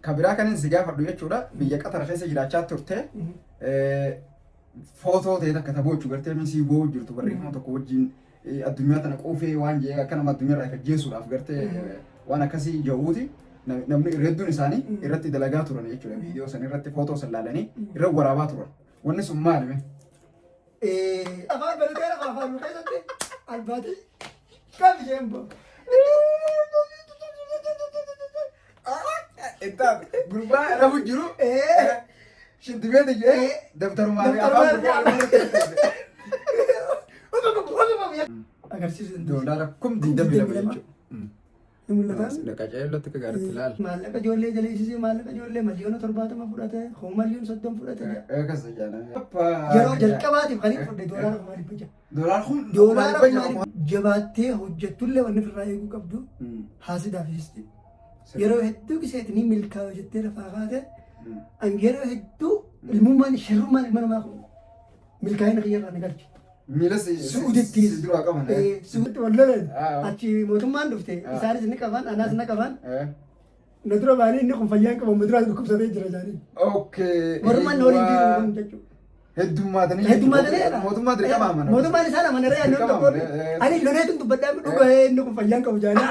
Ka biraa kanin si gaafadhu jechuudha, biyya Qatar keessa jiraachaa turte, footoo ta'e takka taboochu gartee misii boo'u jirtu barreeffama tokko wajjin, addunyaa tana quufee waan jedhee akka nama addunyaa irraa ajjeesuudhaaf gartee waan akkasii jedhuuti namni hedduun isaanii irratti dalagaa turan jechuudha. Viidiyoo san irratti footoo san laalanii irra waraabaa turan. Wanni sun maali mee? Afaan baratee lafa afaan keessatti albaatii qabi jeen boo. Ittaaf gurbaa rafu jiru shintibeeti jee dabtarumaa fi afaan gurbaa Agarsiisuu dandeessa. Doolaara 22,000 jechuudha. Ni mul'ata. Qaceellotti akka gaariitti ilaali. Maallaqa ijoollee jaleessisee, maallaqa ijoollee 70 miliyoona fudhate, 30 miliyoona fudhate. Akkas jaalala. Yeroo jalqabaatiif kan hin fudhe doolaara 600,000. Doolaar kun Doolaara kuma jabaattee hojjettullee wanni ofirraa eeguu qabdu haasidaa fi histi. Yeroo hedduu kiseeti ni milkaa'u jettee lafaa kaate, an yeroo hedduu ilmummaan shirrummaan ilma namaa kun milkaa'ina kiyyarraa ni galche. Miila si Su'uuditti si duraa qaban. Su'uuditti wal lolan, Ah. achi mootummaan dhufte, Ah. isaanis ni qaban, anaas na qaban, na dura baanii inni kun fayyaan qabu amma duraan dhukkubsatee jira jedhanii. Warrummaan na waliin jiru kun jechuudha. Heddummaatanii. Heddummaatanii. Mootummaa dirqama amana. Mootummaan isaan amanaree ani Dirqama tokko amana. ani loleetu dubbadhaa dhugee inni kun fayyaan qabu jedhanii.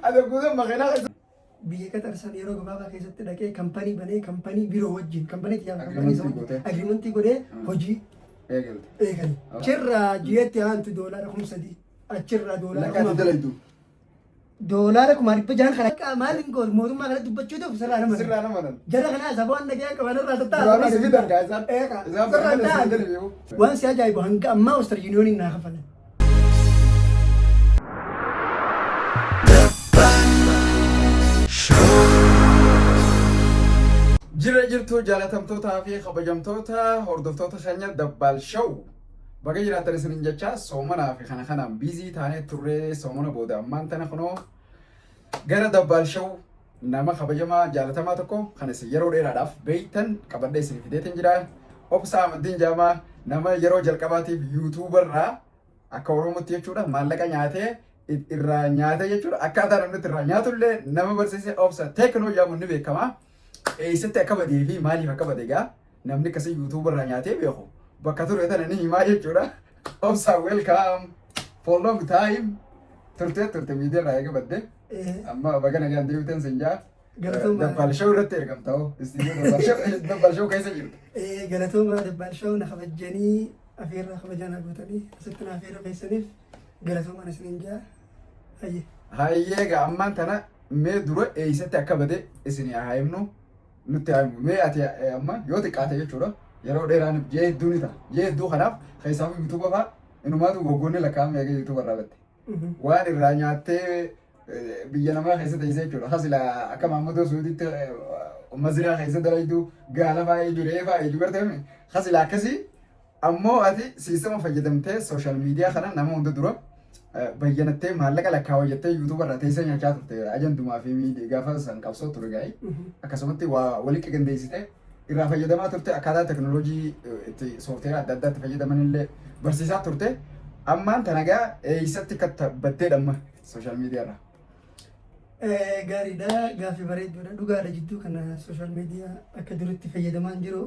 Ati guutuu makiinaa keessa. Biyya Qatar san yeroo gabaabaa keessatti dhaqee kampanii banee, kampanii biroo wajjin, kampanii xiyyaara, kampanii isa Agreementii wajjin gootee. agreementii godhee hojii Eegalte. eegale. Achirraa ji'eetti aantu doolaara 3,000, achirraa doolaara Lakkaatti 4,000 dalaytu. Doolaara 600,000 kana akka maal hin gootu, mootummaa kana dubbachuutu sirraa nama Sirraa nama nan. jara kana sababa waan nagayaan qaban irraa tattaa. Duraanuu si fidan gaa isaan. Eega. Isaan Sirraa fidan, ta'an. si fidan beeku. Waan si ajaa'ibu hanga ammaa Western Unioniin naa kafalan. Jira jirtu, jaalatamtootaa fi kabajamtoota hordoftoota keenya Dabbaal Show. Baga jiraattan isinin jecha, soomanaa fi kana kanaan busy taanee turree, soomana booda ammaan tana kunoo gara Dabbaal Show nama kabajamaa jaalatamaa tokko kan isin yeroo dheeraadhaaf beektan qabadhee isin fideetiin jira. Obsaa Amantiin Jaamaa, nama yeroo jalqabaatiif YouTuberraa akka Oromootti jechuudha maallaqa nyaatee irraa nyaatee jechuudha, akkaataa namni itti irraa nyaatullee nama barsiise, Obsa Teeknoo jedhamuun ni beekama. Eessatti akka badee fi maaliif akka bade egaa namni akkasii YouTube irraa nyaatee beeku bakka ture tana ni himaa jechuudha. Obsa, welcome. For long time turte turte miidiyaa irraa eega badde, amma baga nagaan deebitan sin jaa. Galatooma. Dabbaal Show irratti ergamta hoo, istiidiyoo Dabbaal Show keessa jirtu. Galatooma, Dabbaal Show na kabajjanii afeerraa kabajaa na gootanii asitti na afeeruu keessaniif galatoomaan isiniin jaa. Hayyee. Hayyee, egaa ammaan tana mee dura eessatti akka bade isin haa himnu, nutti haa himu. Mee ati amma yoo xiqqaate jechuudha yeroo dheeraan ji'a hedduu ni ta'a. Ji'a hedduu kanaaf keessaa YouTube fa'aa inumaatu waggoonni lakkaa'ame eega YouTube irraa batte. Waan irraa nyaattee biyya namaa keessa teessee jechuudha. Hasila akka Maammadoo Suuditti maziraa keessa dalaydu gaala fa'aa ijuu re'ee fa'aa ijuu gartee hasila akkasii, ammoo ati siistama fayyadamtee social media kana nama hunda dura bayyanattee maallaqa lakkaawa jettee YouTube irraa teessee nyaachaa turte, ajandumaa fi miidiyaa gaafa san qabsoo ture gaa'ii akkasumatti waa walitti qindeessitee irraa fayyadamaa turte, akkaataa teknooloojii itti soofteera adda addaatti fayyadaman illee barsiisaa turte. Ammaan tana gaa eessatti akka baddeedha amma social media irraa? Gaariidha, gaaffii bareedduudha. Dhugaadha, jidduu kana social media akka duritti fayyadamaa hin jiru.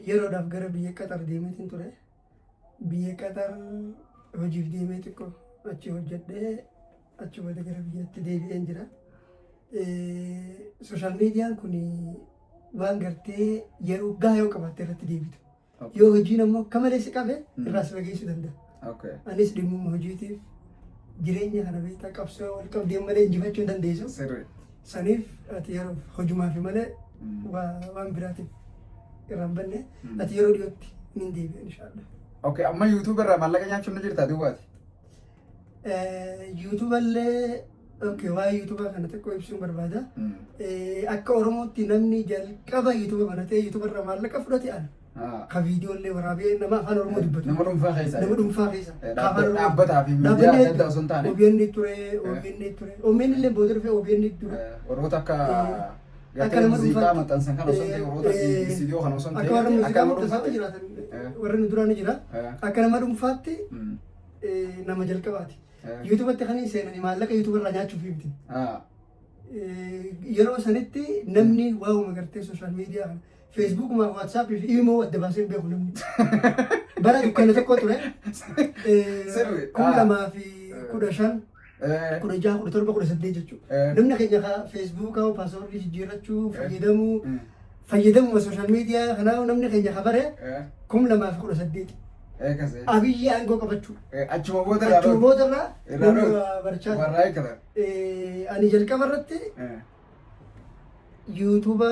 Yeroodhaaf gara biyya Qatar deemeetiin ture. Biyya Qatar hojiif deemee xiqqoo achi hojjedhee achi booda gara biyyaatti deebi'een jira. Social mediaan kun waan gartee yeroo gahaa yoo qabaatte irratti deebitu. Yoo hojiin ammoo akka malee si qabe irraa si fageessuu danda'a. Anis dhimmuma hojiitiif jireenya kana beektaa, qabsoo wal qabdee malee injifachuu hin dandeessu. Saniif ati yeroo hojumaaf malee waan biraatiif irraa hin banne, ati yeroo dhiyootti ni deebi'a inshaallah. Okay, amma YouTube irraa maallaqa nyaachuun ni jirta duubaati? YouTube illee, okay, waa'ee YouTube kana xiqqoo ibsuun barbaada. Akka Oromootti namni jalqaba YouTube banatee YouTube irraa maallaqa fudhate ana. Ka viidiyoo illee waraabee nama afaan Oromoo dubbatu. Nama dhuunfaa keessa. Nama dhuunfaa keessa. Ka afaan Oromoo. Dhaabbataa fi miidiyaa adda addaa osoo hin taane. OBN ture, OBN ture. OBN illee booda dhufee OBN ture. Warroota akka Akka gartee nama muuziqaa dhuunfaatti. maxxansan kan osoo hin ta'in, warroota istiidiyoo kan osoo hin Akka warra ta'in, muuziqaa akka nama maxxansaa dhuunfaatti. jiraatan warri nu duraa ni jira. Akka nama dhuunfaatti nama jalqabaati. YouTubatti kan hin seenani maallaqa YouTube irraa nyaachuuf miti. Yeroo sanitti namni waa'uma gartee social media kana Facebookuma, WhatsAppii fi Imo adda baasee hin beeku namni. Bara dukkana tokko ture. Sirri. 2015, 16, 17, 18 jechuudha. Namni keenya ka Facebooka passwordii jijjiirrachuu fayyadamuu fayyadamuma social media kanaa namni keenya ka bare 2018. Eegas. Abiyyi aangoo qabachuu. Achuma booda irraa Achuma booda irraa Irraa namni dhoote. waa barachaa ture. Warraa eegala. Ani jalqaba irratti YouTube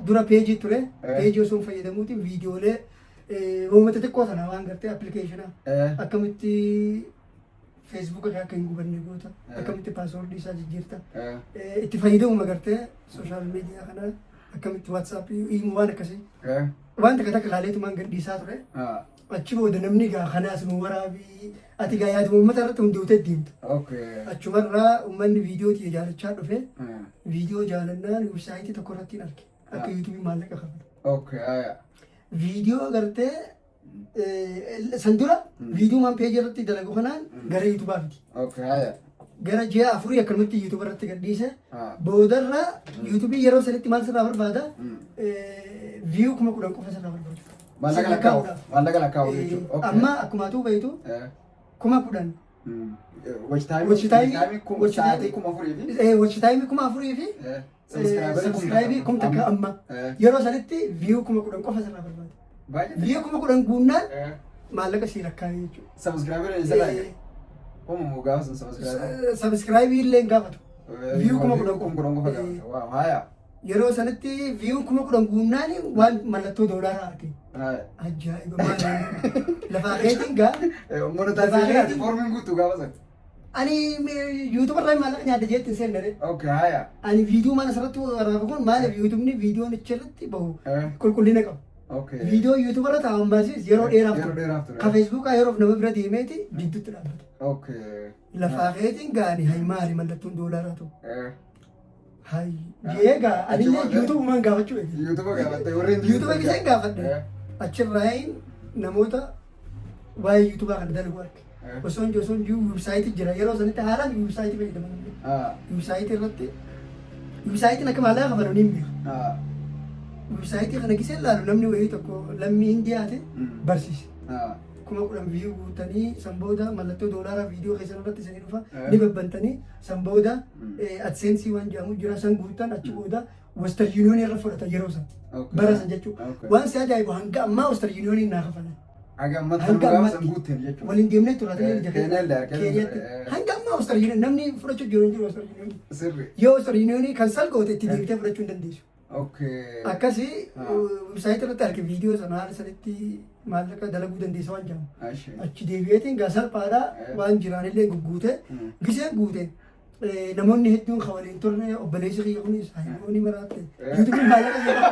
dura peejii ture. Peejii osoo hin fayyadamuutiin viidiyoolee uummata xiqqoo sana waan gartee application akkamitti Facebooka kee akka hin gubanne goota, akkamitti passwordii isaa jijjiirta, itti fayyadamuma gartee social media kana akkamitti WhatsAppii, Imo waan akkasii waan takka takka ilaaleetumaan gadhiisaa ture. Achi booda namni gaa kanaas nu waraabii ati gaa yaaduma uummata irratti hundootee deemta. Achumarraa uummanni viidiyoo tiyya jaalachaa dhufe. Viidiyoo jaalannaan websiteii tokko irratti hin arge. Akka YouTubeii maallaqa kafalu. Viidiyoo gartee san dura viidiyoo maan peejii irratti dalagu kanaan gara YouTubaa fidi. Gara ji'a 4 akkanumatti YouTube irratti gadhiise. Boodarra YouTubeii yeroo sanitti maal sirraa barbaada? View 10,000 qofa sirraa barbaada. Maallaqa lakkaa'u. Maallaqa lakkaa'u jechuudha. Amma akkuma atuu beektu 10,000. Watch time. Watch time- Sa'aatii 4,000 fi. Watch time 4,000 fi subscribe 1,000 amma. Yeroo sanitti view 10,000 qofa sirraa barbaada. Baay'ee. View 10,000 guunnaan maallaqa sii lakkaa'e jechuudha. Subscribe eessa laaqe? Kuma gaafa sun subscribe. Subscribe illee hin gaafatu. View 10,000 10,000 qofa gaafata. Wow, haya. Yeroo sanitti view 10,000 guunnaan waan mallattoo doolaaraa arge. Ajaa'iba, maali? Lafaa keetiin gaa. Monetization ati formiin guutuu gaafa san. Ani YouTube irraa maallaqa nyaadha jeetti hin seenne. Okay, haya. Ani viidiyoo mana asirratti waraabu kun maaliif YouTubeni viidiyoon achirratti bahu qulqullina qaba. Viidiyoo YouTube irra taa'an baasiis yeroo dheeraaf Yeroo dheeraaf ture. Ka Facebookaa yeroof nama bira deemeeti jidduutti dhaabbata. Lafaa keetiin gaani hay maali mallattoon doolaaraa ta'u. Hay jee gaa anillee Achuma- YouTubumaan gaafachuu eegale. YouTube gaafatte warreen YouTube giseen gaafadhe. Achirraa namoota waa'ee YouTubaa kana dalagu arge. Osoo hin jiru websiteii jira, yeroo sanitti haalaan websiteii fayyadaman. Websiteii irratti websiteiin akka maallaqa kafalu ni beeka. Websiteii kana gisee ilaalu namni wayii tokko lammii Indiyaati barsiise. 10,000 view guutanii san booda mallattoo doolaaraa viidiyoo keessan irratti isinii dhufa, ni babbantanii, san booda AdSense waan jedhamu jira, san guutan, achi booda Western Union irra fudhatan yeroo san. Bara san jechuudha. Waan si ajaa'ibu hanga ammaa Western Union naa kafalan. Haga ammatti Hanga gaafa ammatti. san guutteen jechuudha. Waliin deemnee turre ija Keenyallee harkee Keenyatti. Hanga ammaa Western Union namni fudhachuu jiru hin jiru Western Union. Yoo Western Union kan salgoote itti deebitee fudhachuu hin dandeessu. Akkasii websiteii irratti arge viidiyoo sana haala sanitti maallaqa dalaguu dandeessa waan jedhamu. Achi deebi'eetiin gaa salphaadha waan jiraanillee gugguute giseen guute namoonni hedduun kan waliin turre obboleessi kiyya kunis hayyoonni maraatte YouTubeiin maallaqa jedhama.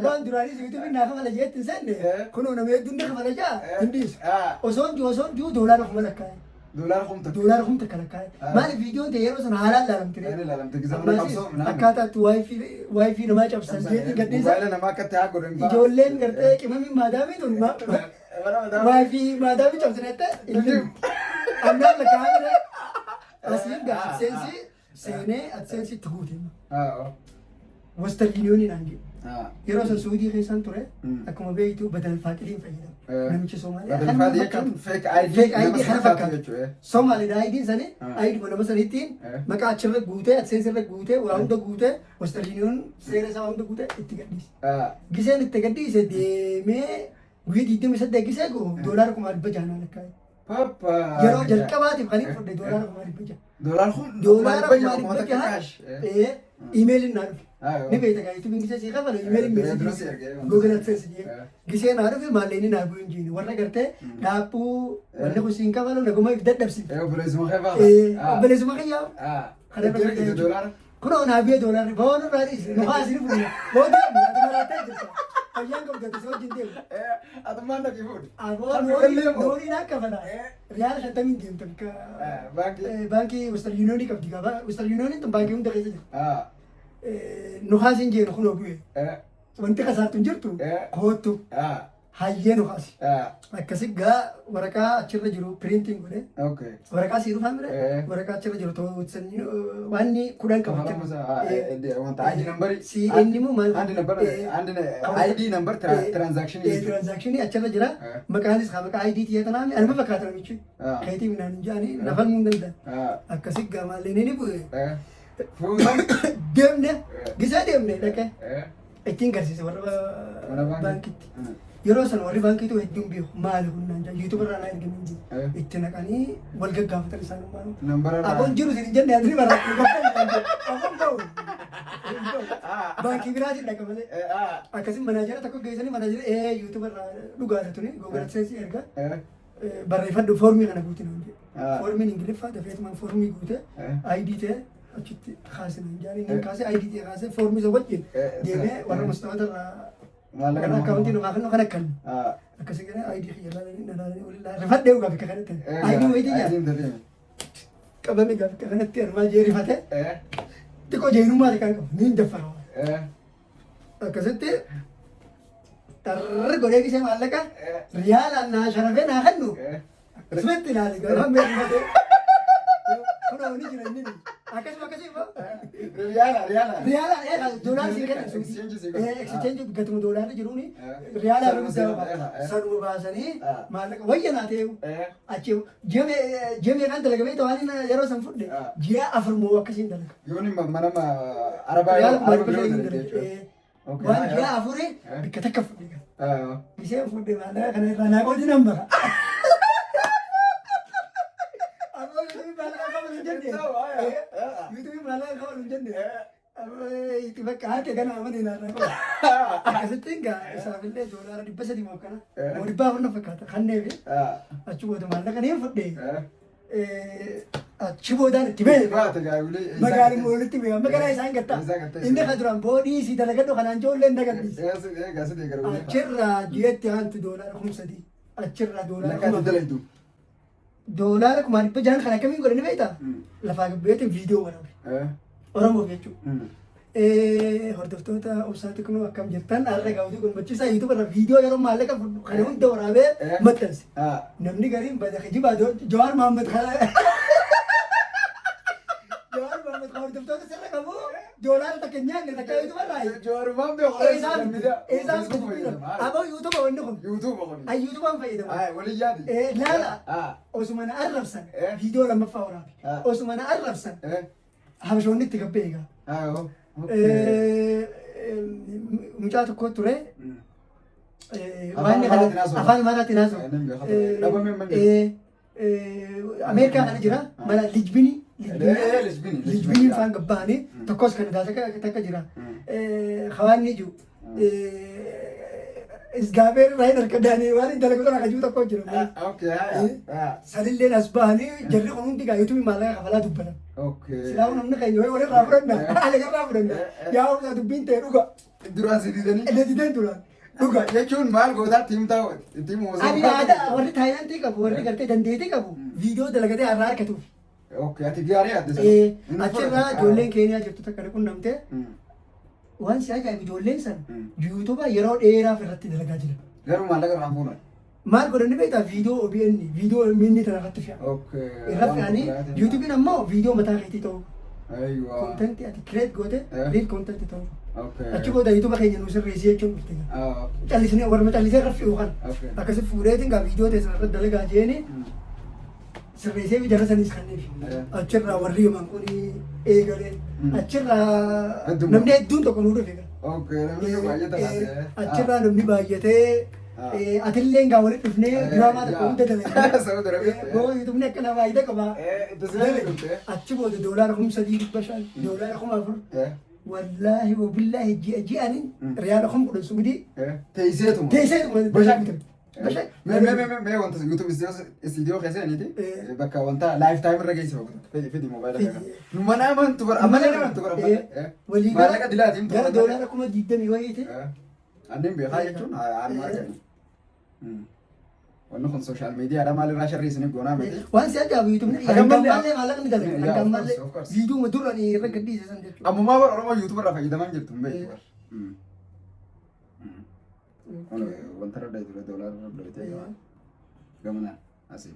Waan duraanis YouTubeiin naa kafala jeetti hin seenne kunoo nama hedduun ni kafala jaa hin dhiisu. Osoon jiru doolaara 1000 lakkaa'e. Doolaara 1000. Doolaara 1000 lakkaa'e. Maaliif viidiyoon ta'e yeroo sana haalaan laalamte. Inni ilaalamte gisa mana qabsoo minaamin. Akkaataa itti WiFi namaa cabsan jeetiin gadhiisa. Mobaayila namaa akkatti haa godhan fa'a. Ijoolleen gartee qimamiin maadaamii tun Mana madaa- WiFi maadaamii cabsineette ilmi. Annaan lakkaa'ame asiin gaa AdSense seenee AdSense itti guute. Western Union naan jedhu. Yeroo san Suudii keessan ture, akkuma beektu badal faaqiliin fayyadamu. Namichi Somaaliyaa. Badal faadii jechuun fake ID Fake nama ID kana sana fakkaatu fakkaatu. jechuudha. Somaaliidha ID'n sani ID nama sanittiin maqaa achirra guutee, AdSense irra guutee, waa hunda guutee, Western Union seera isaa hunda guutee itti gadhiise. Giseen itti gadhiise deemee guyyaa 28 gisee goo doolaara 600,000 lakkaa'e. Papa. Yeroo jalqabaatiif kan inni fudhe doolaara 600,000. Doolaara kun Doolaara 600,000 kuma kuma dhibba takka jaha cash. Emailiin naa dhufe. Ah, Ni beekta gaa YouTubeiin gisee sii kafalu emailiin Dura si ergee. Google AdSense jee. Gisee naa dhufe maallaqni naa bu'u hin jiine warra gartee dhaabbuu wanni kun siin kafalu naguma if dadhabsiif. Obboleessuma kee fa'a. Obboleessuma kiyyaa. Kana irra doolaara. Kunoo naa biyya doolaarri ba'oon irraa dhiisi nu haasini fuula. Booda ati maraattee jirta. Fayyaan qabdu ati si wajjin deemu. Atummaan dhaqii fuudhi. Aboo Kan loonii illee moo? looniin akka fala. Riyaala 50n deemta bikka. Baankii. Baankii Western Union qabdi gaba. Western Union tun baankii hunda keessa jirti. Nu haasin jeenu kunoo bu'e. Wanti kasaartu hin jirtu. Koottu. Hayyee nu kaasi. Akkasi gaa waraqaa achirra jiru printing godhe. Waraqaa sii dhufaa mire waraqaa achirra jiru ta'uu waan 10 qaba. Wanta ID number. Si inni immoo maal? Andi number, andi ID number transaction. Transaction achirra jira. Maqaanis haa maqaa ID tiyya tanaami anuma fakkaata namichi. Keetii minaan hin jaanii lafan hin danda'an. Akkasi gaa maallee ni bu'e. Fuutan. Deemne gisee deemne dhaqee ittiin garsiise warra baankitti. Yeroo sana warri baankiitu hedduun beeku maali kun naan jedhan YouTube irraa naa ergame hin jiru. Itti naqanii wal gaggaafatan isaan maal. Nambara irraa. Aboon jiru isin hin jenne ani baraatti. Aboon ta'u. Baankii biraatiin dhaqa malee. Akkasii manaajara tokko geessanii manaajara YouTube irraa dhugaadha tuni Google AdSense erga barreeffadhu foormii kana guuti naan jedhe. Foormiin Ingiliffaa dafeetumaan foormii guute ID ta'e achitti kaase naan jedhan inni kaase ID ta'e kaase foormii isa wajjin deemee warra mustawata irraa Maallaqa warra nama akkaawuntii nu kaafannu kan akkan akkasii gara ID kiyya ilaalanii na ilaalanii waliin rifadhee dhugaa bakka kanatti ID wayitii jaa qabame gaa bakka kanatti armaa jee rifate xiqqoo jeenummaa kan qabu niin daffara. Akkasitti tarri godhee gisee maallaqa riyaalaan naa sharafee naa kennu akkasumatti ilaali garuu hamma rifate kunoo ni jira inni akkasuma akkasii immoo Riyaala, riyaala. Riyaalaan doolaar sii kennan. Exchange sii godhan. Exchange gatuma doolaarri jiruuni riyaalaa Sanuma guddaa sii godhan, sanuma baasanii maallaqa wayya naa ta'e achi ji'a meeqaan dalagamee ta'u waan yeroo san fudhe ji'a 4 moo akkasiin dalaga. Yooni mana arabaa Riyaala kuma araba dhibba biroo shanii dalagde dalaga. jechuudha. Okay, Waan haa, ji'a 4 bikka takka fudhe. Gisee fudhe maallaqa kana irraa naa qoodi nan bara. Ammoo YouTube maallaqa qabu hin jenne. YouTube maallaqa qabu hin jenne. Itti bakka haate kana amane naarraa qaba. Akkasitti egaa isaafillee $300 moo akkana. Moo 400 na fakkaata kanneefi achi booda maallaqa ni fudhe. Achi boodaan itti beeku. Baate gaayulee. Magaaluma walitti beeku. Magaalaa isaan gatta. Isaan gatta. Inni kan duraan boodii si dalagadhu kanaan ijoollee hin dagadhiise. Egaa si deeggaru. Achirraa ji'etti aantu $3,000. Achirraa doolaara Lakka kuma ati dalaydu. $600,000 kan akkamiin godhani beektaa? Lafaa gabbeetiin viidiyoo waraabe. Oromoof jechuudha. Hordoftoota Obsaa Tiknoo akkam jirtan? Har'a gaawwatii gammachiisaa YouTube irra viidiyoo yeroo maallaqa fudhu kana hunda waraabee maxxanse. Namni gariin bada kijibaa Jawaar Mohaammed kana Jawaar Mohaammed kan hordoftoota sirra qabu doolaara 1 hin nyaanne takka YouTube irraa. Jawaarumaan beeku. Eessaaf aboo YouTube wanni kun. YouTube kun. Ay YouTubeaan fayyadamu. Ay walii yaadi. Laala osuma na arrabsan viidiyoo lammaffaa waraabe. Osuma na arrabsan habashoonni itti gabbee egaa. Mucaa tokko ture. Afaan Amaaraatiin haasa'u. Afaan Amaaraatiin haasa'u. Namni beekaa ture. Dhabamee hin jiru. Ameerikaa kana jira. Mana Lijbini. Lijbini. Lijbiniin faan gabbahanii tokkos kan takka jira. Hawaanni jiru. Isgaabeer irraa hin argadaanii waan hin dalagu sana kajuu tokko jira. Sanilleen as bahanii jarri kun hundi gaa YouTube maallaqa kafalaa dubbatan. Silaa namni keenya wayii walirraa fudhanna. Haala irraa fudhanna. Yaa obsa dubbiin ta'e dhuga. Duraan si didanii. Inni dideen duraan. Dhuga. Jechuun maal gootaa tiim ta'u itti himu osoo. Ani aadaa warri Taayilaandii qabu warri gartee dandeettii qabu viidiyoo dalagatee har'aa argatuuf. Okay, ati gaarii adda sana. Achirraa ijoolleen Keeniyaa jirtu takka na qunnamtee waan si ajaa'ibu ijoolleen san YouTube yeroo dheeraaf irratti dalagaa jiran. Garuu maallaqa irraan fuudhan. Maal godhani beektaa? Viidiyoo OBN viidiyoo minni tana irratti fe'an. Irra fe'anii YouTube'n ammoo viidiyoo mataa keetii ta'uu. Content ati create goote real content ta'uu. Achi booda YouTube keenya nu sirreessi jechuun dhufte. Callisnee warra callisee irra fe'u kan. Akkasi fuudheetiin gaa viidiyoo teessan irratti dalagaa jeeni sirreessee fi jara saniis kanneef. Achirraa warri himan kun eegalee. Achirraa namni hedduun tokko nuu dhufe. Namni baay'ee taate. Achirraa namni baay'atee atillee gaa walitti dhufnee diraamaa tokko hunda dalagnee. Saudi Arabiyaatti. Boo YouTubeni akkana faayidaa qaba. Achi booda $3,500, $4,000. Wallaahi wabillaahi ji'a ji'aniin riyaala 10,000 Suudii. Teesseetuma. Teesseetuma. Bashaa. Mee mee mee mee wanta YouTube studio keessa niiti bakka wanta live time irra geesse fidi fidi moobaayila kana. Nu mana amantu bara amma nama amantu bara. Walii Maallaqa dilaatiin gara $20,000 wayiiti. Anneen beekaa jechuun harma argani. Wanni kun social mediadha maalirraa sharrii isiniif goonaa miti. Waan si ajaa'ibu YouTubeni Hagam hanga mallee- ammallee maallaqni dalaga. Yeah, Hanga of ammallee course, of course. viidiyoo duraan irra gadhiise san jechuudha. Ammumaa bara Oromoo YouTube irraa fayyadamaa jirtu hin beektu bara. Wanta irra dhoyte doolaara irra dhoyte gamanaan asii.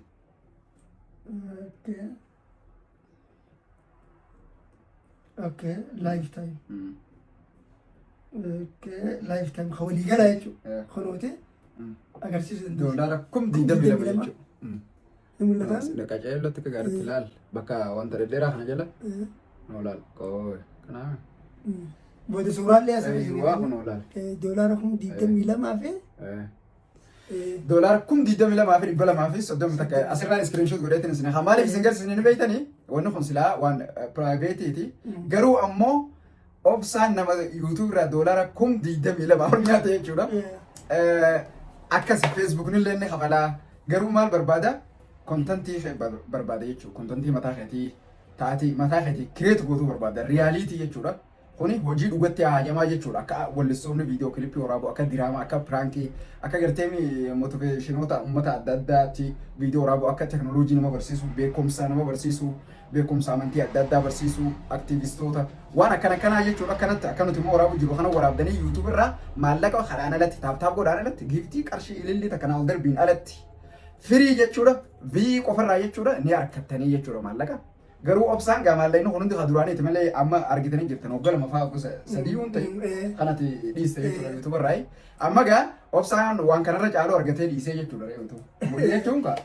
Okay. Okay, lifetime. Okay, lifetime kan walii galaa jechuudha. Kunuuti agarsiisuu dandeessa. Doolaara 22,000 jechuudha. Ni mul'ata. Qaceellootti akka gaariitti ilaal. Bakka wanta dhedheeraa kana jala. Noo laal. Qooy. Kanaaf. Booda suuraallee asirra Waa kun laal. Doolaara 22,000 fi Doolaara 22,231 asirraa screenshot godheetiin isin haa maaliif isin garsiisni ni beektanii, wanni kun silaa waan privateiiti, garuu ammoo Obsaan nama YouTube irraa doolaara 22,000 ol nyaate jechuudha. Akkas Facebookni illee ni kafalaa, garuu maal barbaada? Contentii barbaada jechuudha. Contentii mataa keetii taatii mataa keetii create gootuu barbaada, reality jechuudha. Kuni hojii dhugatti haajamaa jechuudha. Akka wallistoonni viidiyoo clippii waraabuu, akka diraamaa, akka prankii, akka gartee motivationoota uummata adda addaatti viidiyoo waraabuu, akka teknooloojii nama barsiisuu, beekumsa nama barsiisuu, beekumsa amantii adda addaa barsiisuu, aktiivistoota waan akkana kanaa jechuudha. Akkanatti akka nuti immoo waraabuu jiru kana waraabdanii YouTube irraa maallaqa karaan alatti, tap tap godhaan alatti, giftii qarshii ilillii takkanaa ol darbiin alatti, firii jechuudha, vii qofarraa jechuudha, ni argattanii jechuudha maallaqa. Garuu Obsaan gaa maallaqni kun hundi kan duraaniiti malee amma argitanii jirtan waggaa 2 fa'aa gosa 3 yoon ta'e kanatti dhiiste jechuudha YouTube irraa. Amma gaa Obsaan waan kanarra caalu argatee dhiisee jechuudha YouTube. Mul'ii jechuun kaa.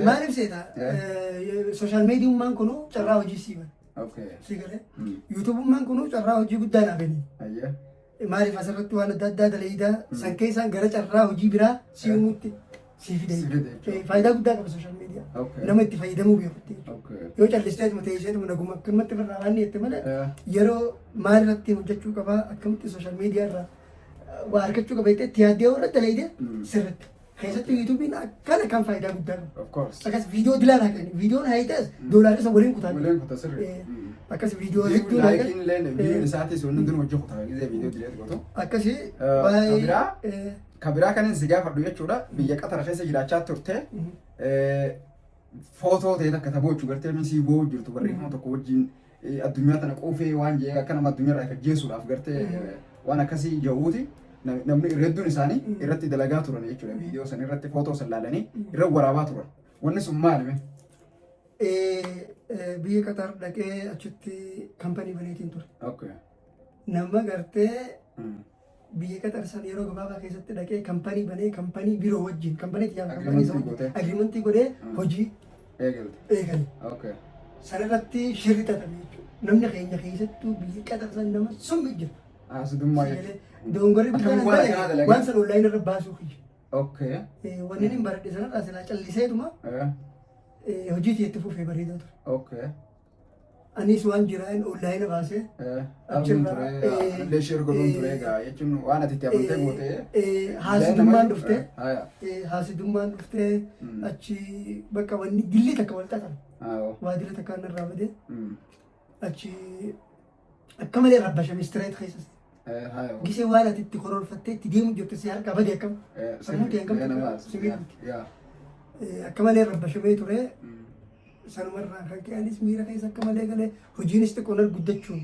Maaliif seeta? Social mediummaan kunuu carraa hojii sii bana. Si galee? YouTubeummaan kunuu carraa hojii guddaa naa kenne. Maaliif asirratti waan adda addaa dalayidaa san keessaan gara carraa hojii biraa si uumutti si fide. Si fide jechuudha. Faayidaa guddaa qaba social media. Nama itti fayyadamuu beekutti jechuudha. Yoo callisteetuma teesseetuma naguma akkamatti irraa waan jette malee yeroo maal irratti hojjechuu qabaa, akkamitti social media irraa waa argachuu qaba jettee itti yaaddee yoo irratti dalayde sirritti. Keessattuu YouTubeiin akkana kan faayidaa guddaa qaba. Of course. Akkas viidiyoo dilaa naa kenni. Viidiyoon hayitas doolaarri isa waliin kutaa. Waliin kuta sirri. Akkas viidiyoo hedduu naa Likeiin illee viidiyoon isaatis wanni hundinuu hojii kutaa gisee viidiyoo direet gootu. Akkasii Ka biraa? Baay'ee. Ka biraa kanin si gaafadhu jechuudha, biyya Qatar keessa jiraachaa turte, footoo ta'e takka taphoochu gartee misii boo'u jirtu barreeffama tokko wajjin, addunyaa tana quufee waan jedhee akka nama addunyaa irraa ajjeesuudhaaf gartee waan akkasii jedhuuti namni hedduun isaanii irratti dalagaa turan jechuudha. Viidiyoo san irratti footoo san laalanii irra waraabaa turan. Wanni sun maali mee? Biyya Qatar dhaqee achitti kampanii baneetiin ture. Nama gartee biyya Qatar san yeroo gabaabaa keessatti dhaqee kampanii banee, kampanii biroo wajjin, kampanii xiyyaara kampanii isa Agreementii wajjin gootee? agreementii godhee hojii Eegalte. eegale. Sanarratti shirri xaxame jechuudha. Namni keenya keessattuu biyya Qatar san nama summi jira. Haasudummaa jechuudha. Dogongorri guddaan Akkamiin waan akkanaa dalagaa? waan san online irra baasuu kiyya. Wanni inni baradhe sanarraa silaa calliseetuma hojii itti fufee bareedaa ture. Anis waan jiraan online baasee Arguun ture, illee share godhuun ture egaa jechuun waan ati itti amantee gootee. Haasidummaan dhuftee Haya. Haasidummaan dhuftee achi bakka wanni dilli takka wal xaxame. Waadila takka narraa badee achi akka malee rabbashame straight keessa. Gisee waan ati itti kororfattee itti deemu jirtu si harkaa bade akkam sammuu ta'e akkam si miidhamti. Akka malee rabbashamee ture. Sanumarraa kan ka'e anis miira keessa akka malee galee, hojiinis xiqqoo nar guddachuun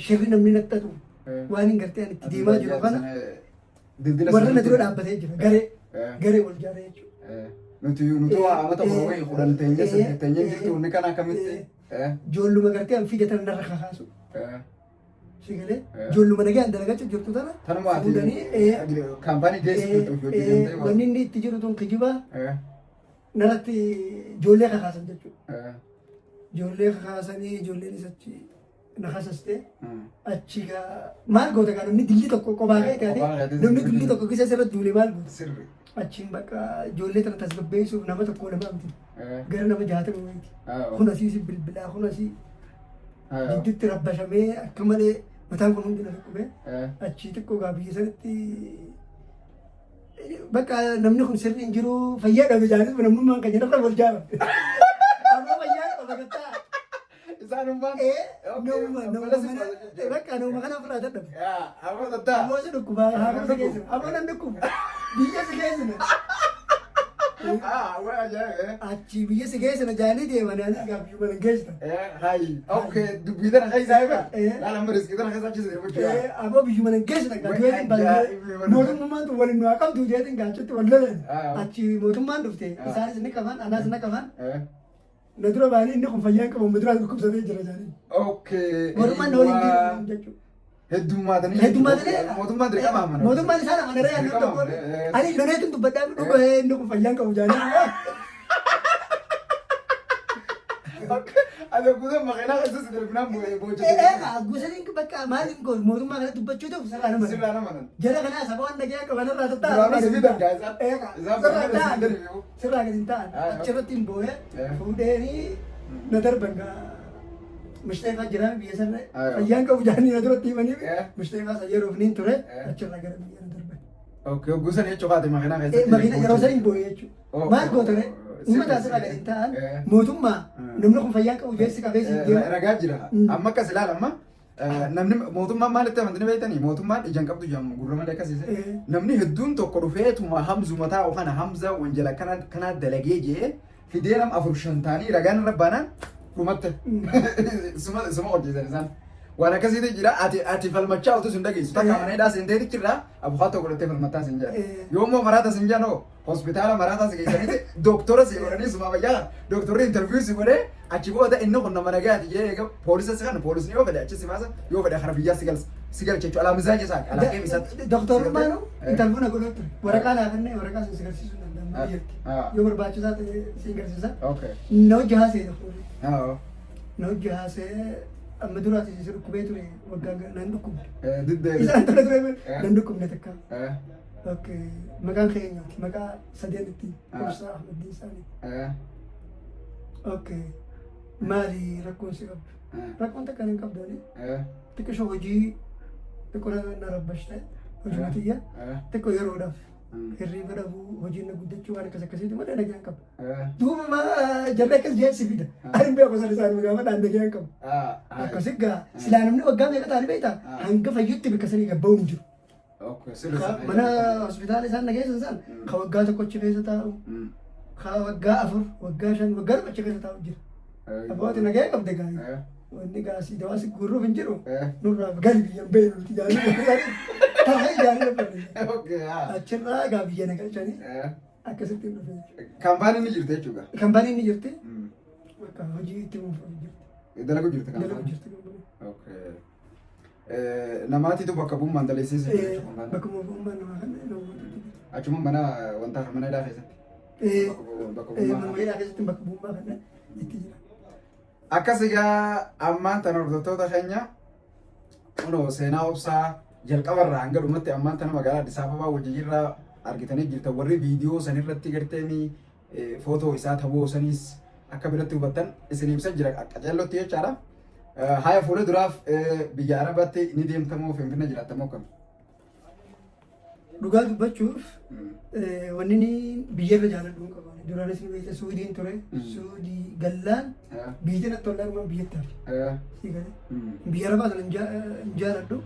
shirri namni nattatu waan hin gartee ani itti deemaa jiru kana Dildila warra na dura dhaabbatee jira, garee garee wal jaaree jechuudha. Nuti waa amata 10 wayii 10 teenyee 8 teenyee jirtu inni kana akkamitti? Ijoolluma gartee an fidatan narra kakaasu. Si galee, ijoolluma nagaan dalagachuu jirtu tana Tanuma ati fuudhanii kaampaanii geessu jirtuuf hojii deemtee wanni inni itti jiru tun kijibaa narratti ijoollee kakaasan jechuudha. Ijoollee kakaasanii ijoolleen achi na kasastee achi gaa maal goota, gaa namni dilli tokko kophaa kee taate, Kophaa keetii namni dilli tokko kisa sirra duule maal goota? Sirri. Achiin bakka ijoollee tana tasgabbeessuuf nama tokko lama miti. Gara nama 60 wayiiti. Kun asii si bilbilaa, kun asii gidduutti rabbashamee akka malee mataan kun hundi na dhukkubee achii xiqqoo gaa biyya sanatti bakka namni kun sirri hin jiru, fayyaa dhabe jaanis namnummaan kan jedhamu wal jaalate. Amma fayyaa qaba gattaa. Isaanummaan. Nama kana bakka nama kana ofirraa dadhabe. Amma tattaa. Ammoo si dhukkubaa haadha si geessina. Ammoo nan dhukkuba. Biyya si geessina. jaanii. Ah, waa ajaa'iba. Achi biyya si geessina jaanii deeman anis gaa biyyuma nan geessitan. Hayi. Okay, dubbii tana keessa eega. Eh. Laala amma riskii tana keessa achi si darbachuu. Aboo biyyuma nan geessitan gaa Wai du'eetiin baay'ee ajaa'iba. mootummaan tun waliin nu haa qabdu jeetiin gaa achitti wal loleen. Ah. Achi mootummaan dhufte Ah. isaanis ni qaban anaas na qaban. Na dura ba'anii inni kun fayyaa hin qabu amma duraan dhukkubsatee jira jaanii. Okay. Mootummaan na waliin deemu jechuudha. Heddummaatanii. Heddummaatanii. Mootummaan dirqama amana. Mootummaan isaan amanaree ani Dirqama tokko. amana. Ani loleetiin dubbadhaa dhuga inni kun fayyaa hin qabu jaanii. Ati guutuu makiinaa keessa si darbinaan boojjate. Gosaniin bakka maaliin goon mootummaa kana dubbachuutu sirraa nama. Sirraa nama nan. Jara kanaa saba waan nagaya qaban irraa tatta'a. Duraanuu si fidan gaa isaan. Isaan Sirraa bakka ta'an. si darbiu. Sirraa gadi hin ta'an. Ah, Achirratti hin boo'ee Eh. fuudheenii na darban gaa. Mushteefaa jiraa biyya sana Ah, fayyaan qabu jaanii na duratti himanii Eh. mushteefaa san yeroof niin ture Eh. achirraa gara biyya na darban. Okay, guusan jechuu kaate makiinaa keessatti. Makiina yeroo san hin boo'ee jechuudha. Oh, Maal oh, gootare oh, uummata sirrii, asirraa gadi hin ta'an Eh. mootummaa Mm. namni kun fayyaan qabu jeessi qabee si deema. Ragaa jira. Mm. Amma akkas ilaala amma namni mootummaan maalitti amantanii beektanii mootummaan ijaan qabdu jedhamu gurra malee akkasiise. Eh. Namni hedduun tokko dhufeetuma hamzuma taa'u kana hamza wanjala kana kana dalagee jee fidee nama afur shan ta'anii ragaan irra baanaan dhumatte. Suma suma hojjetan isaan. Waan akkasiitu jira ati ati falmachaa utuu sin dhageessu takka mana hidhaa seenteeti jirra abukaatoo godhattee falmattaa sin jedha. Eh. Yoo immoo maraata sin jedhan hoo hospitaala maraataa si geessaniiti doktora si godhanii suma fayyaa doktorri interview si godhee achi booda inni kun nama nagaati jedhee eega poolisa si kana poolisni yoo fedhe achi si baasa yoo fedhe kara biyyaa si galcha si galcha jechuudha alaa mizaaj isaa alaa keem isaatti. Doktorummaanu Eh. interview na godhuu ture. Waraqaa naa kennee waraqaa sun si garsiisuu danda'ama Ah. biyyatti. Ah. Yoo barbaachisaa ta'e si garsiisa. Okay. Na hojii haasee doktorri. Ah. Na hojii haasee amma duraati si dhukkubee ture waggaa nan dhukkubne. Diddee. Isaan tola ture Eh. nan dhukkubne takka. Eh. Okay. Maqaan kee eenyuti? Maqaa sadeen itti Ah. Obsaa Ahmadiin isaanii. Eh. Okay. Maali rakkoon si qabdu? Eh. Rakkoon takka hin qabdu ani. Eh. Xiqqishoo hojii xiqqoo na rabbashte hojii Eh. tiyya Eh. xiqqoo yeroodhaaf Mm. hirriiba dhabuu hojiin na guddachuu waan akkas akkasiitu malee nagaan qaba. Eh. Duuba maa jarri akkas jee si fida. Ani hin beeku sana isaanii gaafa dhaan nagaan qaba. Ah. Ah. Akkasi gaa silaa namni waggaa meeqa ta'anii beektaa Ah. hanga fayyutti bakka sanii gabba'uun hin jiru. Okay. Sirrii. Mana hospitaala isaan nageessan san Mm. ka waggaa tokko achi keessa taa'u Mm. ka waggaa afur waggaa shan waggaa lama achi keessa taa'u jira. Eh. Abbooti nagaya qabde gaa. Eh. Wanni gaa si dawaa si guurruuf hin jiru. Eh. Nurraa gali biyya hin beeknu nuti jaanii taa'ee jaanii lafa Okay. Ah. achirraa gaa biyya na galchanii Eh. akkasitti hin dhufe jechuudha. Kaampaaniin ni jirti jechuudha. Kaampaaniin ni jirti. Mm. Bakka hojii itti fufuuf jirti. Dalagu jirti Dalagu kaampaaniin. jirti kaampaaniin. Okay. Namaatitu bakka bu'ummaan daleessiisa jechuudha. Bakka bu'ummaan namaa kana namoota Achuma mana wanta mana hidhaa keessatti. itti. Bakka Mana bu'ummaa. hidhaa keessatti bakka bu'ummaa kana itti jira. Akkas egaa ammaan tana hordoftoota keenya kunoo seenaa obsaa jalqabarraa hanga dhumatti ammaan tana magaalaa Addis Ababaa wajjirraa argitanii jirtan warri viidiyoo sanirratti garteenii footoo isaa taboo saniis akka biratti hubattan isin ibsa jira qaceellotti jechaadha. Haya fuula duraaf biyya Arabaatti ni deemtamoo Finfinnee jiraattamoo akkam? Dhugaa dubbachuuf wanni ni biyyarra jaaladhu hin qabu. Duraanis ni beekta Suudiin ture. Suudii gallaan biyyi natti tollaan immoo biyyatti hafe. Sii galee. Biyya Arabaa sana hin jaaladhu.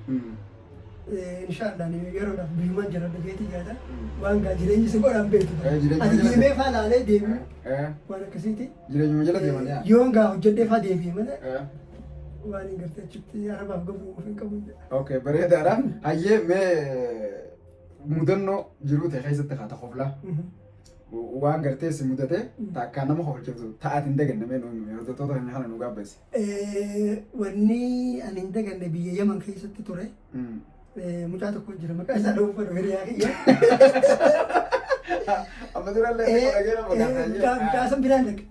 Inshaallah ni yeroodhaaf biyyumaan jaaladha jeetii yaada. Waan gaa jireenyi si godhaan beektu. Jireenya Ati jala deemee faa laalee deemee waan akkasiiti. Jireenyuma jala deeman yaa. Yoon gaa hojjedhee faa deebi'e malee waan hin gartee achitti Arabaaf gabu of hin qabu. Okay, bareedaadha. Hayyee mee mudannoo jiruu ta'e keessatti haa ta'u koflaa. Waan gartee si mudate takkaa nama kofalchiftu ta'aati hin daganne mee nuyi hordoftoota keenya kana nu gaabbeessi. Wanni ani hin daganne biyya Yaman keessatti ture. Mucaa tokko jira maqaa isaa dha'uuf fedhu hiriyaa kiyya. Amma durallee xiqqoo dhageera maqaa isaa. Mucaa san biraan dhaqe.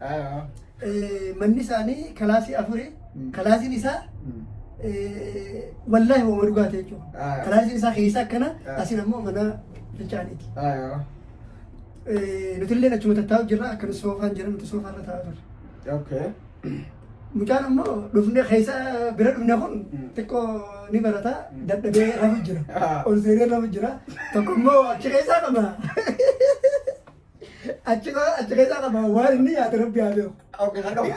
Manni isaanii kalaasii afuri. Kalaasiin isaa wallaahi hooma dhugaate jechuudha. Kalaasiin isaa keessa akkana asiin ammoo mana fincaaniiti. Nuti illee achuma tattaa'u jirra akkana soofaan jira nuti soofaarra taa'aa turre. Okay. Mucaan ammoo dhufne keessa bira dhufne kun xiqqoo ni barata dadhabee rafu jira. Ol seenee rafu jira. Tokko immoo achi keessaa qaba. Achi achi keessaa qaba waan inni nyaate rabbi haa beeku. Okay, haqama.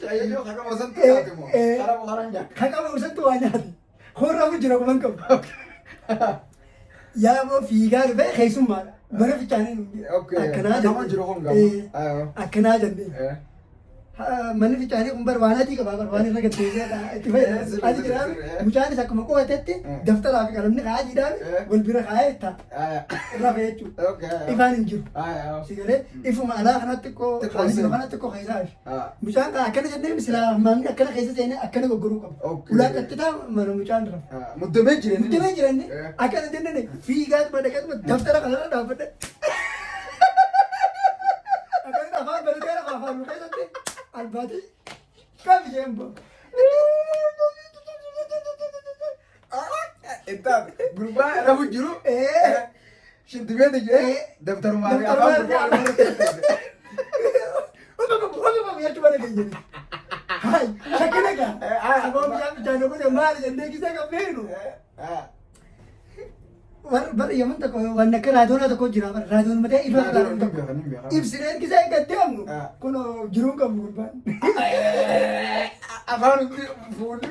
Shaayee haqama santu nyaate moo? Haramu haran nyaate. Kan qabu santu waa nyaate. Kun rafu jira kuman qabu. Yaaboo fiigaa dhufee keessummaadha. Mana fincaanii nu jedhe. Akkanaa Nama jiru kun gamu. Eh, akkanaa jennee. Manni fincaanii kun bar waan adii qaba bar waan irra gaddeessee itti fayyadamu. Adi jiraame mucaanis akkuma qo'atetti daftaraa fi qalamni kaa'aa jiidhaan wal bira kaa'ee itti rafe jechuudha. Ifaan hin jiru. Si galee ifuma alaa kanatti xiqqoo Xiqqoo kaanii jiru seene. kanatti xiqqoo keessaa ifi. Mucaan kan akkana jennee silaa maamni akkana keessa seenee akkana goggoruu qaba. Ulaa qaxxitaa mana mucaan rafe. Muddamee jireenya. Muddamee jiranne akkana jennee fiigaa dhaqee daftara kanarra dhaabbadhe. Akkana afaan baratee lafa afaan nu keessatti albaatii qabi jeen boo. Ittaaf gurbaa rafu jiru. Shintibeeti jee daftarumaa fi afaan gurbaa Jechuu bara keenya. Hai, shakkina gaa. Aboo bishaan bishaan godhe maali jennee gisee kan beeknu. Bara yaman tokko waan akka raadoonaa tokko jira bara raadoon matee ifa raadoon tokko. Ibsineen gisee gad deemnu kun jiruun qabnu gurbaan. Afaan fuulli.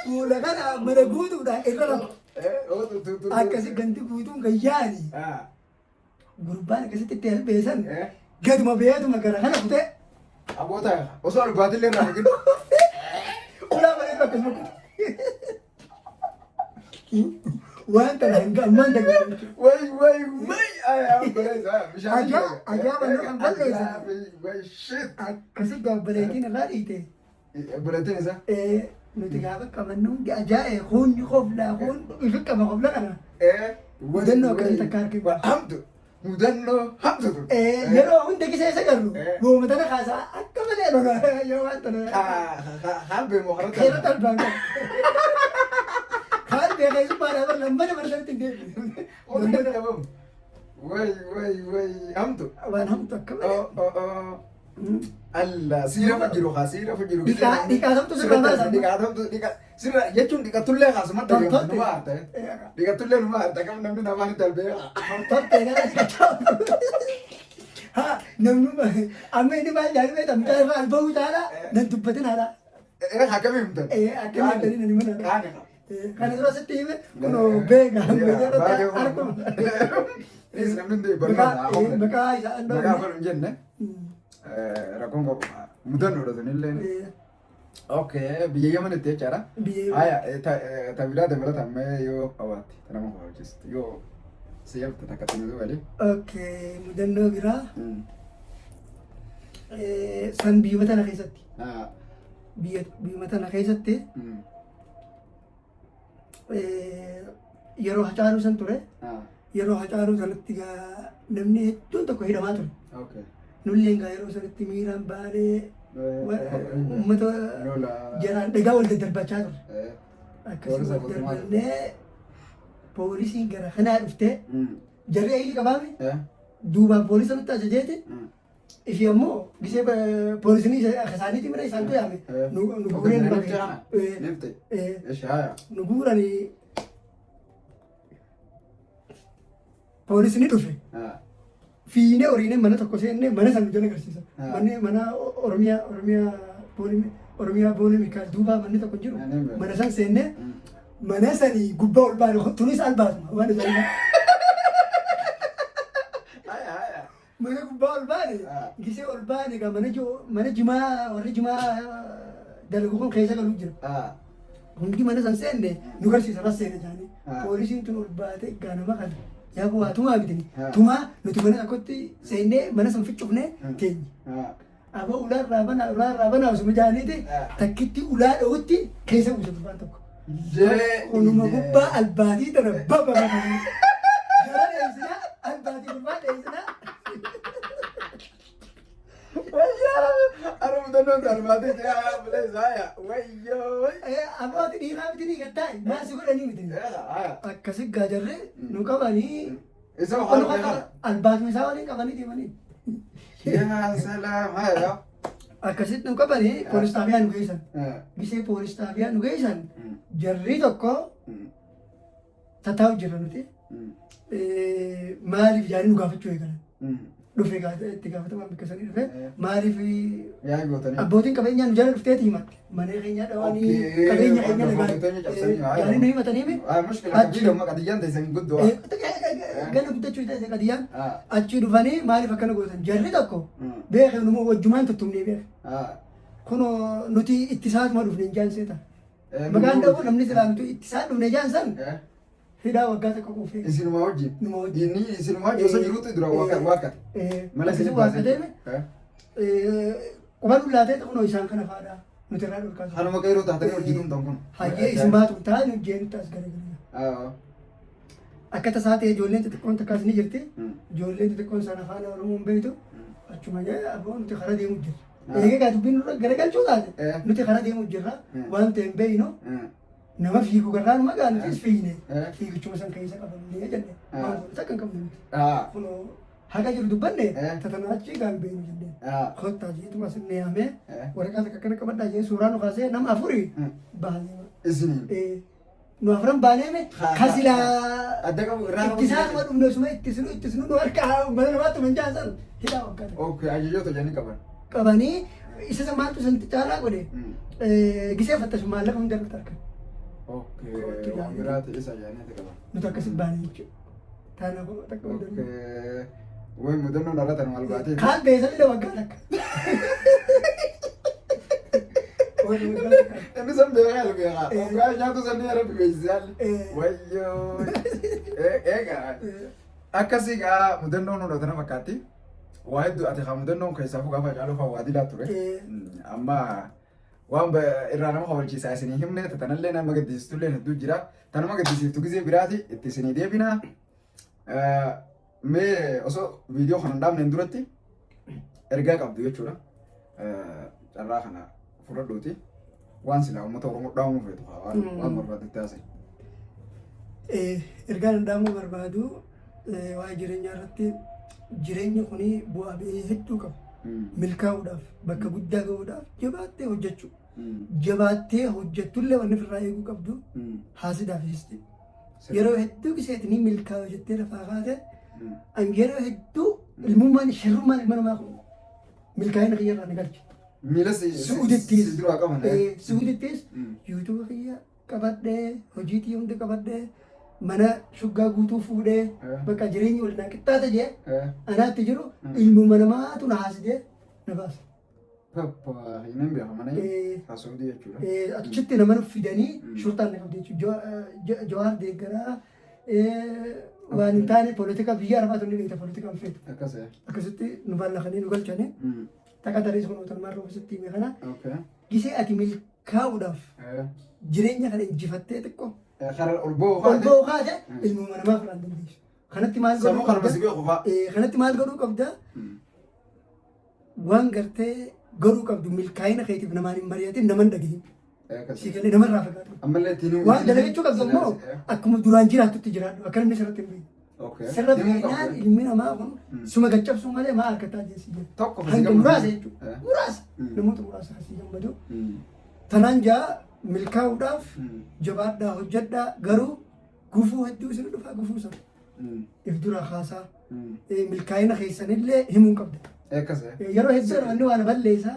Fuula kana mana guutuudha irra lafa. Akkasi gandi guutuun kan yaani. Gurbaan akkasitti itti albeessan gaduma beetuma gara kana kutee Abboota osoo albaatillee irraa arginu. Ulaa malee akkasuma kute. Waan kana hanga ammaan dagalee. Way way way bishaan. Ajaa mannoo kan balleessan. Way shit. Akkasi gabbaleetiin irraa dhiite. Obboleettiin isaa. Nuti gaafa qabannu hundi ajaa'e hundi koflaa kun ifi qaba kofla kana. Mudannoo akkasii takka arginu. Hamtu. Mudannoo hamtu ture. Yeroo hunda gisee isa garru gooma tana kaasaa akka malee lola yoo waan tana. Kaan beemu karaa Keerra darbaan qaba. Kaan beekee suphaadhaa bar lammata barsanitti hin deebi'u. Onnee dhabamu. Way way way hamtu. Waan hamtu akka malee. Allah siira jiru haa siira jiru. Dhiqaatamtu sirraa baasa. Dhiqaatamtu dhiqa sirra jechuun dhiqatullee haasuma Tortorte. numa harta. Dhiqatullee numa harta kam namni namaan darbee. Tortorte gara dhiqatamtu. Ha namni amma inni maal jedhanii beektaa mucaa irraa alba'uu caalaa nan dubbatin haadha. Akkami himtan? Akkami himtanii nan himan haadha. Qaani. Kana dura sitti hime kunoo beeka arguma. Is namni hundi barnoota. Maqaa isaa Maqaa afaan hin jenne rakkoon qabu mudannoodha sunillee. Okay, biyya Yemenitti jechaadha. Biyya Haya, ta biraa dabalataan mee yoo qabaatte ta nama hojjechiistu yoo si yabte takka tuni wali. Okay, mudannoo biraa san biyyuma tana keessatti biyyuma tana keessatti yeroo Hacaaluu san ture yeroo Hacaaluu sanatti gaa namni hedduun tokko hidhamaa ture. Nulleen gaa yeroo sanatti miiraan baanee uummata Lola. jaraan dhagaa wal daddarbachaa ture. Akkasuma Poolisa wal darbannee poolisiin gara kanaa dhuftee jarri ayilii qabaame duubaan poolisa nutti ajajeeti ifi ammoo gisee poolisni isaaniitii mira isaantu yaame nu nu guureen Nifte. Nu guuranii poolisni dhufe fiinee horiinee mana tokko seennee mana san jala agarsiisa. Manni mana Oromiyaa Oromiyaa boolii Oromiyaa boolii Mikaa'el duubaa manni tokko jiru mana san seennee mana sanii gubbaa ol baane tunis albaasuma waan ajaa'ibaa. Mana gubbaa ol baane gisee ol baane egaa mana mana jimaa warri jimaa dalagu kun keessa galuu jira. Hundi mana san seenne nu garsiisa ras seene jaanii. Poolisiin tun ol baate ganama kana yaa bu'aa tumaa bitini. Tumaa nuti mana tokkotti seennee mana san ficcufnee teenye. Aboo ulaa irraa banaa ulaa irraa banaa osuma jaaniiti takkitti ulaa dha'utti keessa buuse gurbaan tokko. Kunuma gubbaa albaatii tana baba baba. Jara dheessinaa albaatii gurbaa dheessinaa. Ara mudannoon albaatii jira buleessa haya wayyoo. Abbooti dhiiraa miti ni gattaa'e maal si godhanii miti. Akkasi gaajarree nu qabanii. Isa Albaatuma isaa waliin qabanii deemanii. Yaa salaam haya. Akkasitti nu qabanii poolis xaabiyaa nu geessan. Gisee poolis xaabiyaa nu geessan jarri tokko tataa'u jira nuti. Maaliif jaanii nu gaafachuu eegalan. Dhufe itti gaafatamaan bakka sanii dhufe maaliif Yaa gootanii. Abbootiin qabeenyaa nu jala dhufteeti himatte. Mana keenya dhawanii qabeenya keenya gaarii nu himatanii mi? Mushkila qabdii amma qadiyyaan teessan guddoo. Gana guddachuu ta'e qadiyyaan achi dhufanii maaliif akkana gootan jarri tokko beeke numa wajjumaan tuttumnee beeke. Kunoo nuti ittisaatuma dhufne hin jaan seeta. Maqaan dhabu namni silaa nuti ittisaa dhufne jaan san hidhaa waggaa tokko quufee. Isinuma wajjin. Numa wajjin. Inni isinuma wajjin osoo jiruutti dura waakkate. Mala Akkasii isin waakkatee baasee. Quba dullaatee kunoo isaan kana faadha nuti irraa dhorkaa turre. Kanuma qeeroo taatanii hojii tumtan kun. Hayyee isin baatu taa'an hojjeen taas garagaraa. Akka tasaa ta'e ijoolleen xixiqqoon takkaas ni jirti. Ijoolleen xixiqqoon sana afaan Oromoo hin beektu. Achuma jee aboo nuti karaa deemu jirra. Eegee gaa dubbiin nurra garagalchuu taate nuti karaa deemu jirra waan ta'e hin beeknu. Nama fiigu garraan magaa nutis fiigne fiigichuma san keessa qabamnee jenne waan godhu takka hin qabnu nuti. Kunoo haga jiru dubbanne tatanaa achii gaan beeknu jennee. Kottaa jeetuma sin yaamee waraqaa takka akkana qabadhaa jee suuraa nu kaasee nama afurii baanee. Isiniin. Nu afran baaneeme kasilaa Adda qabu irraa qabu. ittisaatuma dhumne suma ittisnu ittisnu nu harka mana namaatti manjaasan hidhaa waggaa takka. Okay, ajajoota jedhanii qaban. Qabanii isa san maaltu san caalaa godhe gisee fattashu maallaqa hunda irratti argan. Okay, waan biraa ta'e isa jedhanii qaban. Nuti akkasi baane jechuudha. Taana kun takka hunda. Okay. Way mudannoon dhalatan maal baatee? Kaan beesan illee waggaa takka. Warri waggaa takka. Inni san beekaa jiru beekaa. Waggaa nyaatu san ni rabbi beeksisaan. Wayyoo. Eegaa. Akkasii gaa mudannoon hunda tana fakkaatti. Waa hedduu ati haa mudannoon keessaa fugaa facaaluu fa'aa waa dilaa ture. Amma waan irraa nama kofalchiisaa isinii himne tanallee nama gaddisiistullee hedduu jira. Ta nama gaddisiiftu gizee biraati itti isinii deebina. Mee osoo viidiyoo kana hin dhaabneen duratti ergaa qabdu jechuudha. Carraa kana fudhadhuuti. Waan silaa uummata Oromoo dhaamuu feetu waan waan barbaadetti haasa'e. Ergaan dhaamuu barbaadu waa'ee jireenyaa irratti jireenyi kun bu'aa ba'ii hedduu qaba. Milkaa'uudhaaf bakka guddaa gahuudhaaf jabaattee hojjechuu. Jabaattee hojjettullee wanni ofirraa eeguu qabdu haasidaa fi histi. Yeroo hedduu giseeti ni milkaa'u jettee lafaa kaate an yeroo hedduu ilmummaan shirrummaan ilma namaa kun milkaa'ina kiyya irraa ni galche. Miila si Su'uudittis si duraa qaban. Su'uudittis yuutuuba kiyya qabadhee hojii tiyya hunda qabadhee mana shuggaa guutuu fuudhee bakka jireenyi wal naa qixxaata jee anaatti jiru ilmuma namaatu na haasidee na baasa. Pappa hin beeka mana haasofdii jechuudha. Achitti nama nu fidanii shurtaan na qabdi jechuudha. Jawaar deeggaraa waan hin taane poolitikaa biyya arabaatu ni beekta poolitikaa hin feetu. Akkas. Akkasitti nu ballaqanii nu galchanii takka tarii sun mootummaa roobisitti hime kana gisee ati milkaa'uudhaaf jireenya kana injifattee xiqqoo Karaa ol ba'uu ol ba'uu kaate ilmuma namaa firaan dandeessu. Kanatti maal godhuu Sammuu kanuma qabda? si beeku fa'a. Kanatti maal godhuu qabda? Waan gartee godhuu qabdu milkaa'ina keetiif namaan hin mari'atin naman dhagahin. Si galee namarraa fagaadhu. Ammallee ittiin himu. Waan dalagachuu qabdu immoo akkuma duraan jiraattutti jiraadhu. Akka namni sirratti hin beekne. Sirra beeknaan ilmi namaa kun suma gaccabsuu malee maa harkataa jeessi jira. Tokko si Hanga gammadu. muraasa jechuudha. Muraasa. Namoota muraasa si gammadu. Tanaan jaa milkaa'uudhaaf jabaadhaa hojjedhaa garuu gufuu hedduu isin dhufaa gufuu sana. If dura kaasaa. Milkaa'ina keessanillee himuu hin qabda. Akkas. Yeroo hedduu namni waan balleessaa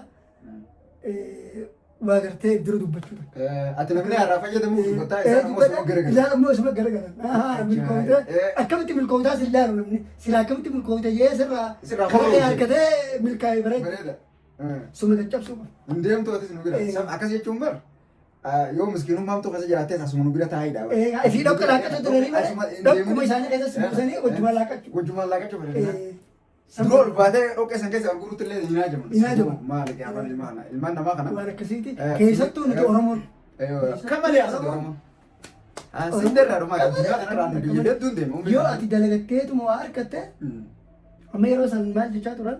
waa gartee if dura dubbachuu takka. Ati namni irraa fayyadamuuf dubbataa isaan ammoo suma garagalan. Isaan ammoo suma garagalan. Ahaa milkoomte akkamitti milkoomtaa sin laalu namni sila akkamitti milkoomte jee sirraa Sirraa karaa horoo. harkatee milkaa'e bareeda. Bareeda. Suma caccabsuu qaba. Hin deemtu atis nu bira. Akkas jechuun bar yoo miskiinummaa hamtuu keessa jiraattes asuma nu bira taa'idha. Ifii dhokka laaqachuu turanii malee dhokkuma isaanii keessatti buusanii wajjumaan laaqachuu. Wajjumaan laaqachuu bareeda. Dura ol baatee dhoqqee san keessa ol guurutti illee hin haajaman. Hin haajaman. Maali gaafa ilmaan ilmaan namaa kana. Waan akkasiiti. Keessattuu nuti Oromoon. Akka malee asii Oromoon. Asiin irraa dhumaa addunyaa kanarraa nu biyya hedduun deema. Yoo ati dalagatteetuma waa argatte amma yeroo san maal jechaa turan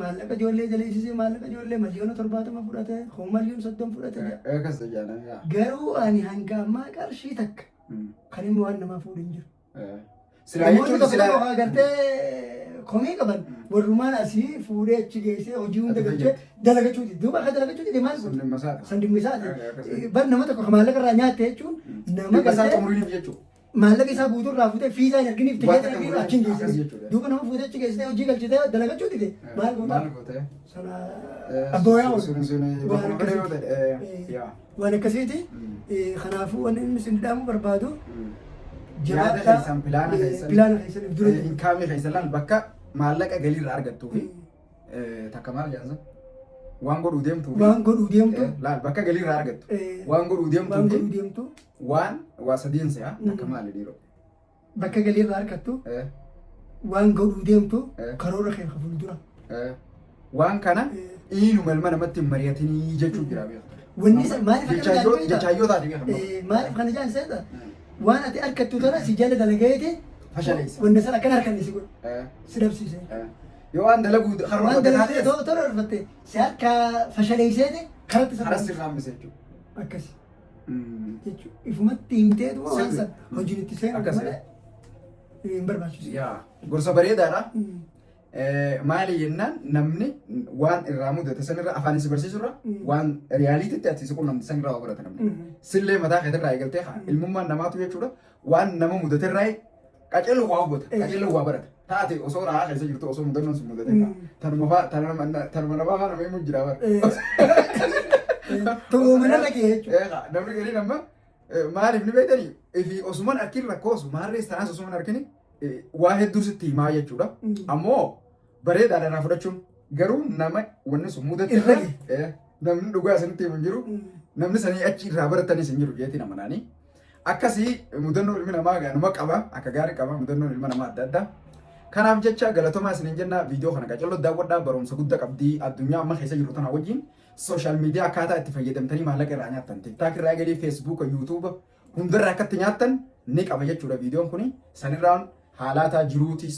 maallaqa ijoollee jaleessisee maallaqa ijoollee 70,000,000 fudhate kuma 30,000,000 fudhate. Akkas jaalala. Garuu ani hanga ammaa qarshii takka kan inni waan namaa fuudhe hin jiru. Silaa Namoonni jechuun tokko silaa. tokko agartee komii qaban warrumaan asii fuudhee achi geessee hojii hunda Ati galchee dalagachuuti. Duuba akka dalagachuuti maal godhu? Sandimma isaati. Sandimma isaati. Akkasii. Bar nama tokko maallaqa irraa nyaatte jechuun nama Dhimma isaa gartee xumuriif jechuudha. Maallaqa isaa guutuu irraa fuutee fiizaa hin arginiif Waan tikeeta takka arginiif godhan achi hin akkas geessine. jechuudha. Duuba nama fuutee achi geessitee hojii galchitee dalagachuu dide maal goota? Maal gootee? Sana abbooyaa oolu. Sun Waan bakkuma fedhe yoo akkasiiti. ta'e yaa. Waan akkasiiti. Kanaafuu wanni inni isin dhaamu barbaadu Yaada keessan pilaana keessan pilaana keessan if dura inkaamii keessan laal bakka maallaqa galii irraa argattuu fi takka maal jedhan waan godhuu deemtuu fi waan godhuu deemtu laal bakka galii irraa argattu waan godhuu deemtuu waan fi godhuu deemtu waan waa sadiin se'a takka maali dhiiroo. Bakka galii irraa argattu, waan godhuu deemtu, karoora kee ka fuuldura. Waan kana inuma ilma namatti hin mari'atinii jechuu jira beekta. Wanni isa maaliif akka Jechaayyoo jedhan beektaa? jechaayyoo taate beekama. Maaliif kana jedhan seeta? Waan ati argattu tana si jala dalagayeeti Fashaleessa. Wanta sana akkan harkanne si godhu si dhabsiise. Yoo waan dalaguu Waan karoorfatte dalagee taates tola dhorfatte si harka fashaleesseeti karatti karaa sirraa hambise jechuudha. Akkasi. Jechuudha. Ifumatti himteetuma waan Sirri. san hojiin itti seenu Akkas, malee hin barbaachisu. Yaa gorsa bareedaadha. Maali jennaan namni waan irraa mudate sanirra afaan si barsiisurra waan riyaaliititti ati si qunnamte sanirraa waa barata namni. Sillee mataa keetirraa eegaltee haa ilmummaan namaatu jechuudha waan nama mudaterraa qaceeloo waa hubata qaceeloo waa barata. Taate osoo rahaa keessa jirtu osoo mudannoon sun mudate tanuma faa tanuma namaa faa nama himu jira bara. Tokko manarra kee jechuudha. Eegaa namni gariin amma maaliif ni beektanii ifi osuman arkin rakkoo maarrees tanaas osuman arkini waa hedduu sitti himaa jechuudha. Ammoo bareedaadha irraa fudhachuun garuu nama wanni sun mudate Irra namni dhugaa isinitti himu hin jiru namni sanii achi irraa baratanis hin jiru jeetii nama naanii. Akkasii mudannoo ilmi namaa ganuma qaba akka gaarii qaba mudannoon ilma namaa adda addaa. Kanaaf jecha galatomaa isiniin jenna viidiyoo kana qacalloo daawwadhaa barumsa guddaa qabdii addunyaa amma keessa jiru tana wajjin social media akkaataa itti fayyadamtanii maallaqa irraa nyaattan TikTok irraa eegalee Facebook YouTube hundarraa akka itti nyaattan ni qaba jechuudha viidiyoon kuni sanirraan haalaataa jiruutis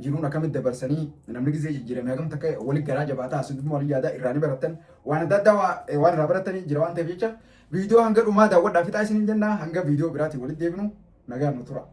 jiruun akkamitti dabarsanii namni gizee jijjiirame hagam takka wali garaa jabaataa asummaa walii yaadaa irraa ni barattan waan adda addaa waan irraa baratanii jira waan ta'eef jecha viidiyoo hanga dhumaa daawwadhaa fixaa isiniin jenna hanga viidiyoo biraatiin walitti deebinu nagaan nu tura.